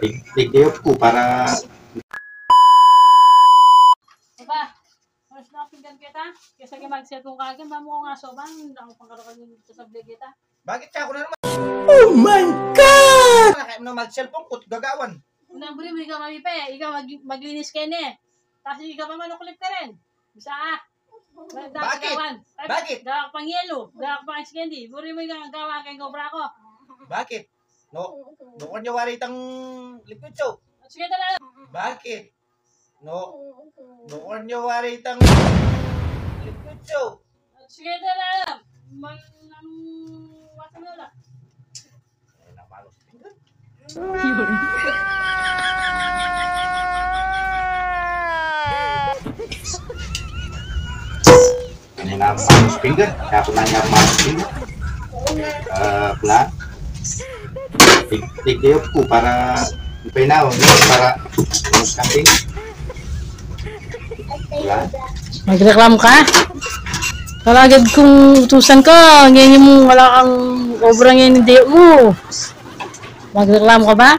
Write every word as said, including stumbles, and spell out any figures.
Tig-, tigdayup ku para. Aba, mas na pinggan kita. Kesa ke mag-cellphone ka agad, mamu nga so bang, dako pang karukan yung sasabli kita. Bakit siya ako na naman? Oh my God! Kaya mo na mag-cellphone, kut gagawan. Unang buri mo, ikaw mamipe, ikaw mag-, maglinis kene. Tapos ikaw pa manukulit ka rin. Bisa ah. Bakit? Bakit? Gawa ka pang yelo, gawa ka pang ice candy. Buri mo ikaw gawa keng obra ko. Bakit? No, no, kanya wari itang liquid soap. Sige, tala. Bakit? No, no, kanya wari itang liquid soap. Sige, tala. Man, ang wasa mo na. Kanina ako manos pinggan, kaya ako nanya ako manos pinggan. Ah, plan. Tig-, tigdayup ku para, ipay na, para, para, Magreklamo ka? Talagad kung utusan ka, ngayon mo wala kang obra ngayon, hindi mo. Magreklamo ka ba?